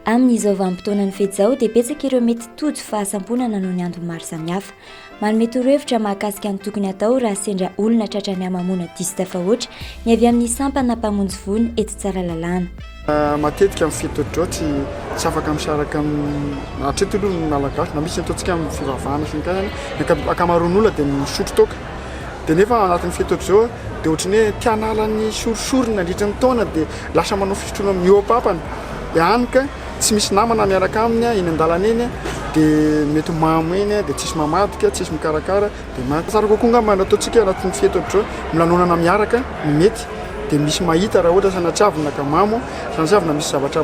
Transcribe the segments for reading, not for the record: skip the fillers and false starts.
Amin'izao vanim-potoanan'ny fety izao dia betsaka ireo mety tojo fahasamponana noho ny antony maro samihafa. Manome torohevitra mahakasika ny tokony hatao raha sendra olona tratran'ny hamamoana diso tafahoatra ny avy amin'ny sampana mpamonjy voina etsy Tsaralalàna. Matetika amin'ny fety ohatr'izao tsy tsy afaka misaraka amin'ny hatreto aloha ny Malagasy na misy ny ataontsika amin'ny fivavahana sy ny karazany, ny ankamaroan'ny olona dia misotro toaka. Dia nefa ao anatin'ny fety ohatr'izao dia ohatran'ny hoe te hanala ny sorisoriny nandritra ny taona dia lasa manao fisotroana mihoa-pampana. Dia hany ka tsy misy namana miaraka aminy eny an-dalana eny dia mety ho mamo eny dia tsisy mamadika, tsisy mikarakara dia maty. Tsara kokoa angamba ny ataontsika anatin'ny fety ohatr'izao, milanonana miaraka no mety dia misy mahita raha ohatra sanatriavina ka mamo, sanatriavina misy zavatra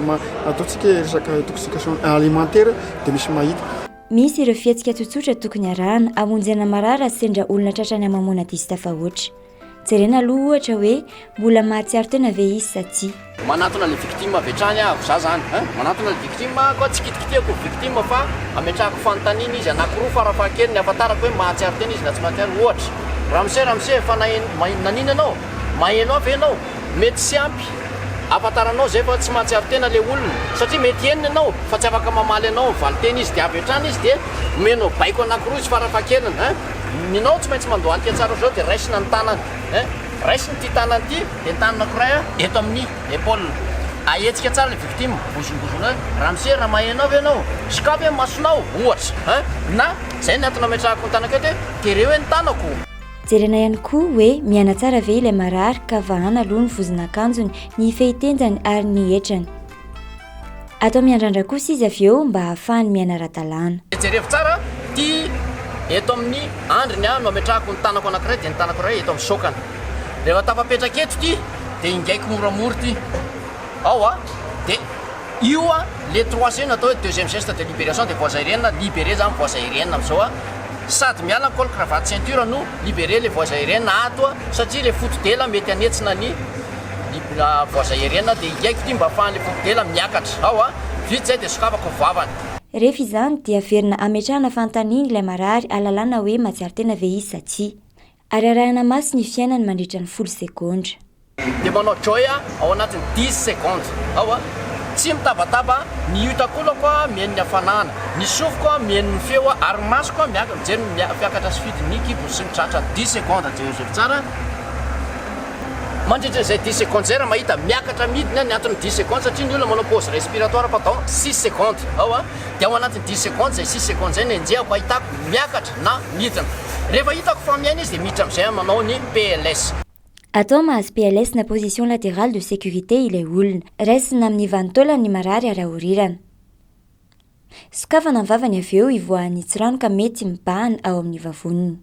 ataontsika hoe resaka intoxication alimentaire dia misy mahita. Misy ireo fihetsika tsotsotra tokony arahana hamonjena marary raha sendra olona tratran'ny hamamoana diso tafahoatra. Jerena aloha ohatra hoe mbola mahatsiaro tena ve izy sa tsia. Manatona le victime avy hatrany aho za zany hein, manatona le victime aho tsy kitikitihako ny victime fa ametrahako fanontaniana izy anakiroa farafahakeliny ahafantarako hoe mahatsiaro tena izy na tsy mahatsiaro, ohatra, ramose ramose efa naheno naninona ianao? Maheno ahy ve ianao? Mety tsy ampy ahafantaranao izay fa tsy mahatsiaro tena ilay olona satria mety henony ianao fa tsy afaka mamaly anao amin'ny valinteny izy dia avy hatrany izy dia omenao baiko anankiroa izy farafahakeliny hein! Ny anao tsy maintsy mandohalika tsara ohatr'izao dia raisina ny tanany hein! Raisina ity tanany ity dia ny tanana anankiray eto amin'ny épaule ahetsika tsara ilay victime bozongozona hoe ramose raha maheno ahy ve ianao? Sokafy hoe ny masonao ohatra hein! Na izay ny antony ametrahako ny tanako eto hoe tereo hoe ny tanako. Jerena ihany koa hoe miaina tsara ve ilay marary ka vahana aloha ny vozon'akanjony, ny fehitendany ary ny hetrany. Atao miandrandra kosa izy avy eo mba hahafahany miaina ara-dalàna. Jerevo tsara, ity eto amin'ny andriny no ametrahako ny tanako anankiray dia ny tanako iray eto amin'ny saokany. Rehefa tafapetraka eto ity dia ingaiko moramora ity. Ao a! Dia io a, le 3C no atao hoe deuxième geste de libération des voies aériennes, libérer zany voies aériennes amin'izao a. Sady miala ny col cravate ceinture no libérer les voies aériennes ato a, satria le foto-dela mety hanetsina ny voies aériennes dia ingaiko ity mba afahan'le foto-dela miakatra ao a. Vita izay dia sokafako ny vavany. Rehefa izany dia averina ametrahana fanontaniana ilay marary ahalalana hoe mahatsiaro tena ve izy sa tsia. Ary arahina maso ny fiainany mandritra ny folo segondra. Dia manao joy ao anatin'ny dix secondes ao a! Tsy mitabataba, ny hotakolako a mihaino ny hafanana, ny sofiko a mihaino ny feo a, ary ny masoko a miaka mijery ny fiakatra sy fidin'ny kibony sy ny tratrany. Dix secondes jereo tsara. Mandritra izay dix secondes izay raha mahita miakatra midina ny anton'ny dix secondes satria ny olona manao pause respiratoire pendant six secondes ao a! Dia ao anatin'ny dix secondes izay six secondes izay no enjehako ahitako miakatra na midina. Rehefa hitako fa miaina izy dia miditra amin'izay aho manao ny PLS. Atao mahazo PLS na position latérale de sécurité ilay olona. Raisina amin'ny vanin-taolany ny marary ary ahorirana. Sokafana ny vavany avy eo hivoahan'ny tsiranoka mety mibahana ao amin'ny vavoniny.